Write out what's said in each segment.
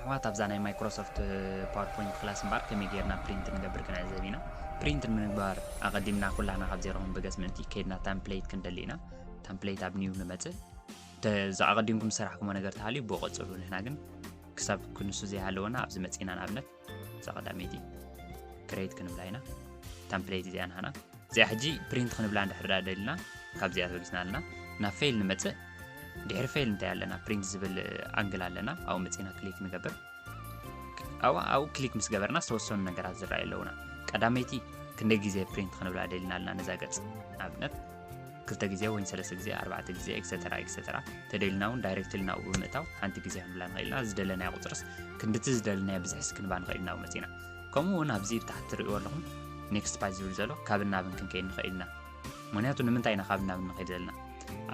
ዋት ኣብዛ ናይ ማይክሮሶፍት ፓወርፖይንት ክላስ እምበኣር ከመይ ጌርና ፕሪንት ንገብር ክንዕዘብ ኢና። ፕሪንት ንምግባር ኣቐዲምና ኩላና ካብ ዜሮ ክንብገስ ምእንቲ ከይድና ታምፕሌት ክንደሊ ኢና። ታምፕሌት ኣብ ኒው ንመጽእ። እተ-፣ እዚ ኣቐዲምኩም ዝሰራሕኩሞ ነገር ተሃልዩ ብኡ ቀጽሉ። ንሕና ግን ክሳብ ክንሱ ዘይሃለወና ኣብዚ መጺእና ንኣብነት እዛ ቀዳመይቲ ክሬት ክንብላ ኢና። ታምፕሌት እዚኣ ንሃና። እዚኣ ሕጂ ፕሪንት ክንብላ እንድሕር ደኣ ደሊና ካብዚኣ ተበጊስና ኣለና። ናብ ፌል ንመጽእ። ድሕሪ ፌል እንታይ ኣለና? ፕሪንት ዝብል ኣንግል ኣለና። ኣብኡ መጺእና ክሊክ ንገብር። ኣብኡ፣ ኣብኡ ክሊክ ምስ ገበርና ዝተወሰኑ ነገራት ዝረኣዩ ኣለውና። ቀዳመይቲ ክንደይ ግዜ ፕሪንት ክንብላ ደሊና ኣለና ነዛ ገጽ? ንኣብነት ክልተ ግዜ ወይ ሰለስተ ግዜ፣ ኣርባዕተ ግዜ፣ ኤክሰተራ ኤክሰተራ። ተደሊና እውን ዳይሬክትሊ ናብኡ ብምእታው ሓንቲ ግዜ ክንብላ ንኽእል ኢና። ዝደለናዮ ቁጽርስ ክንድቲ ዝደለናዮ ብዝሕስ ክንባ ንኽእል ኢና ኣብኡ መጺእና። ከምኡ እውን ኣብዚ ብታሕቲ ትርእይዎ ኣለኹም ኔክስት ፓጅ ዝብል ዘሎ ካብን ናብን ክንከይድ ንኽእል ኢና። ምኽንያቱ ንምንታይ ኢና ካብን ናብን ንኸይድ ዘለና?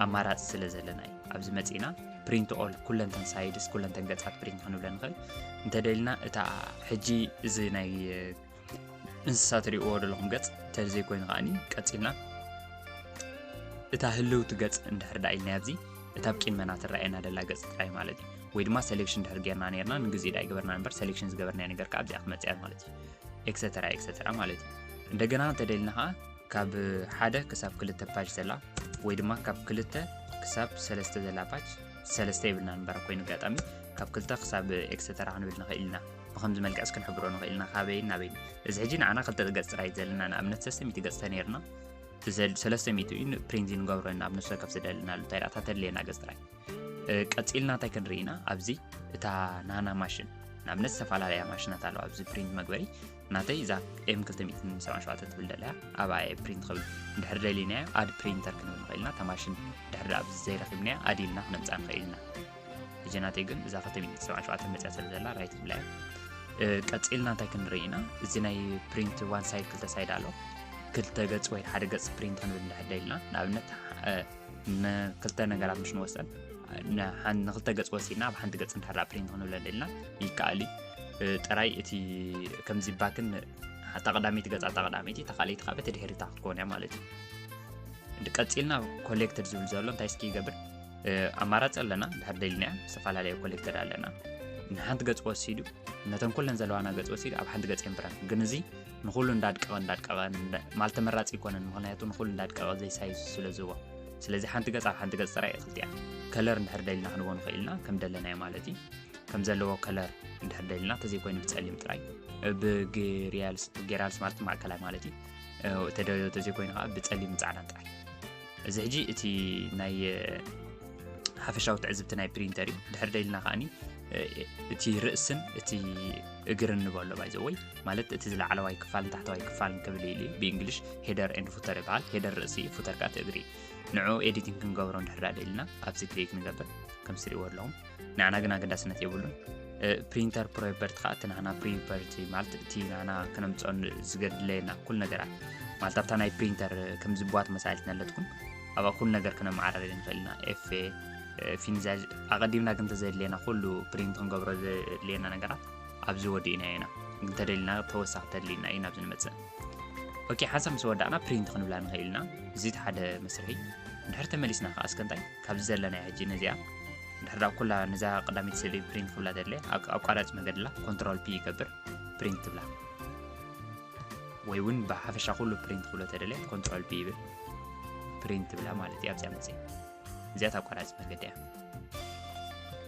ኣማራጺ ስለ ዘለና እዩ። ኣብዚ መጺእና ፕሪንት ኦል፣ ኩለንተን ሳይድስ፣ ኩለንተን ገጻት ፕሪንት ክንብለ ንኽእል። እንተደሊና እታ ሕጂ እዚ ናይ እንስሳ ትርእይዎ ዘለኹም ገጽ እንተዘይኮይኑ ከኣኒ ቀጺልና እታ ህልውቲ ገጽ እንድሕር ደኣ ኢልና ኣብዚ እታ ኣብ ቅድመና ትረኣየና ደላ ገጽ ጥራይ ማለት እዩ። ወይ ድማ ሰሌክሽን እንድሕር ጌርና ኔርና ንግዜኡ ደኣ ኣይገበርና እምበር ሰሌክሽን ዝገበርናዮ ነገር ከኣ ኣብዚኣ ክመጽእ እያ ማለት እዩ። ኤክሰተራ ኤክሰተራ ማለት እዩ። እንደገና እንተደሊና ከኣ ካብ ሓደ ክሳብ ክልተ ፓጅ ዘላ ወይ ድማ ካብ ክልተ ክሳብ ሰለስተ ዘላ ፓጅ፣ ሰለስተ ይብልና እምበር ኮይኑ ኣጋጣሚ ካብ ክልተ ክሳብ ኤክሰተራ ክንብል ንኽእል ኢና። ብኸምዚ መልክዕስ ክንሕብሮ ንኽእል ኢና ካበይን ናበይን። እዚ ሕጂ ንዓና ክልተ ገጽ ጥራይ እዩ ዘለና። ንኣብነት ሰለስተ ሚእቲ ገጽ ተነይርና እቲ ዘል-፣ ሰለስተ ሚእቲ እዩ ፕሪንት ንገብሮ ኢና ኣብ ነፍሲ ወከፍ ዝደለናሉ እንታይ ደኣ እታ ተድልየና ገጽ ጥራይ። እ፣ ቀጺልና እንታይ ክንርኢ ኢና? ኣብዚ እታ ናና ማሽን፣ ንኣብነት ዝተፈላለያ ማሽናት ኣለዋ ኣብዚ ፕሪንት መግበሪ። ናተይ እዛ ኤም ክልተ ሚእትን ሰብዓን ሸውዓተን ትብል ደለያ ኣብኣ እየ ፕሪንት ክብል። እንድሕር ደሊናዮ ኣድ ፕሪንተር ክንብል ንኽእል ኢና። እታ ማሽን ድሕሪ ደኣ ኣብዚ ዘይረኺብናያ ኣድ ኢልና ክነምጽኣ ንኽእል ኢና። ሕጂ ናተይ ግን እዛ ክልተ ሚእትን ሰብዓን ሸውዓተን መጽያ ስለ ዘላ ራይት ክብላ እየ። እ፣ ቀጺልና እንታይ ክንርኢ ኢና? እዚ ናይ ፕሪንት ዋን ሳይድ ክልተ ሳይድ ኣሎ። ክልተ ገጽ ወይ ሓደ ገጽ ፕሪንት ክንብል እንድሕር ደሊና፣ ንኣብነት፣ እ፣ ንክልተ ነገራት ምሽ ንወሰን፣ ንሓን-፣ ንክልተ ገጽ ወሲድና ኣብ ሓንቲ ገጽ እንድሕር ደኣ ፕሪንት ክንብለ ደሊና ይከኣል እዩ። እ፣ ጥራይ እቲ ከምዚ ባክን ኣታ ቀዳመይቲ ገጽ ኣታ ቀዳመይቲ፣ እታ ካልኣይቲ ከኣ በቲ ድሕሪታ ክትኮን እያ ማለት እዩ። እንዲ ቀጺልና ኮሌክተድ ዝብል ዘሎ እንታይ እስኪ ይገብር? እ፣ ኣማራጺ ኣለና፣ እንድሕር ደሊና እያ፣ ዝተፈላለዩ ኮሌክተድ ኣለና። ንሓንቲ ገጽ ወሲዱ፣ ነተን ኩለን ዘለዋና ገጽ ወሲዱ ኣብ ሓንቲ ገጽ የንብረን። ግን እዚ ንኹሉ እንዳድቀቐ፣ እንዳድቀቐ፣ እንዳ-፣ ማለት ተመራጺ ኣይኮነን፣ ምኽንያቱ ንኹሉ እንዳድቀቐ ዘይሳይዝ ስለ ዝህቦ። ስለዚ ሓንቲ ገጽ ኣብ ሓንቲ ገጽ ጥራይ እያ ክልቲኣ። ከለር እንድሕር ደሊና ክንቦ ንኽእል ኢና፣ ከም ደለናዮ ማለት እዩ። ከም ዘለዎ ከለር እንድሕር ደሊና፣ ተዘይኮይኑ ብጸሊም ጥራይ፣ ብጌሪያልስ፣ ጌራልስ ማለት ማእከላይ ማለት እዩ። እ፣ ተደ-፣ ተዘይኮይኑ ከኣ ብጸሊም ጻዕዳን ጥራይ። እዚ ሕጂ እቲ ናይ፣ እ፣ ሓፈሻዊ ትዕዝብቲ ናይ ፕሪንተር እዩ። ድሕር ደሊና ከኣኒ፣ እ፣ እቲ ርእስን እቲ እግርን ንበሎ ባይዘወይ፣ ማለት እቲ ዝላዕለዋይ ክፋልን ታሕተዋይ ክፋልን ክብል ኢሉ እዩ። ብእንግሊሽ ሄደር ኤንድ ፉተር ይበሃል። ሄደር ርእሲ እዩ፣ ፉተር ከኣ እቲ እግሪ እዩ። ንዕኡ ኤዲቲንግ ክንገብሮ እንድሕር ደኣ ደሊና ኣብዚ ክሊክ ንገብር፣ ከም ትሪእዎ ኣለኹም። ንዓና ግን ኣገዳስነት የብሉን። እ፣ ፕሪንተር ፕሮፐርቲ ከኣ እቲ ናና ፕሮፐርቲ ማለት እቲ ናና ክነምጽኦ ን-፣ ዝገድለየና ኩሉ ነገራት ማለት ኣብታ ናይ ፕሪንተር ከም ዝብዋ ተመሳሳሊት ነለትኩም ኣብኣ ኩሉ ነገር ክነመዓራርዮ ንኽእል ኢና። ኤፍ ኤ፣ እ፣ ፊኒዛጅ ኣቐዲምና ግን ተዘድልየና ኩሉ ፕሪንት ክንገብሮ ዘድልየና ነገራት ኣብዚ ወዲእናዮ ኢና። ግን ተደሊና ተወሳኺ ተድልየና እዩ ናብዚ ንመጽእ። ኦኬ፣ ሓንሳብ ምስ ወዳእና ፕሪንት ክንብላ ንኽእል ኢና። እዚ እቲ ሓደ መስርሒ። እንድሕር ተመሊስና ከኣ እስከ እንታይ ካብዚ ዘለናዮ ሕጂ ነዚኣ እንድሕር ደኣ ኩላ ነዛ ቀዳመይቲ ስእሊ ፕሪንት ክብላ ተድልየ፣ ኣብ ኣቋራጭ መገድላ ኮንትሮል ፒ ይገብር፣ ፕሪንት ትብላ። ወይ እውን ብሓፈሻ ኩሉ ፕሪንት ክብሎ ተደልየ ኮንትሮል ፒ ይብል፣ ፕሪንት ትብላ ማለት እዩ። ኣብዚኣ መጽእ። እዚኣ እታ ኣቋራጭ መገዲ እያ።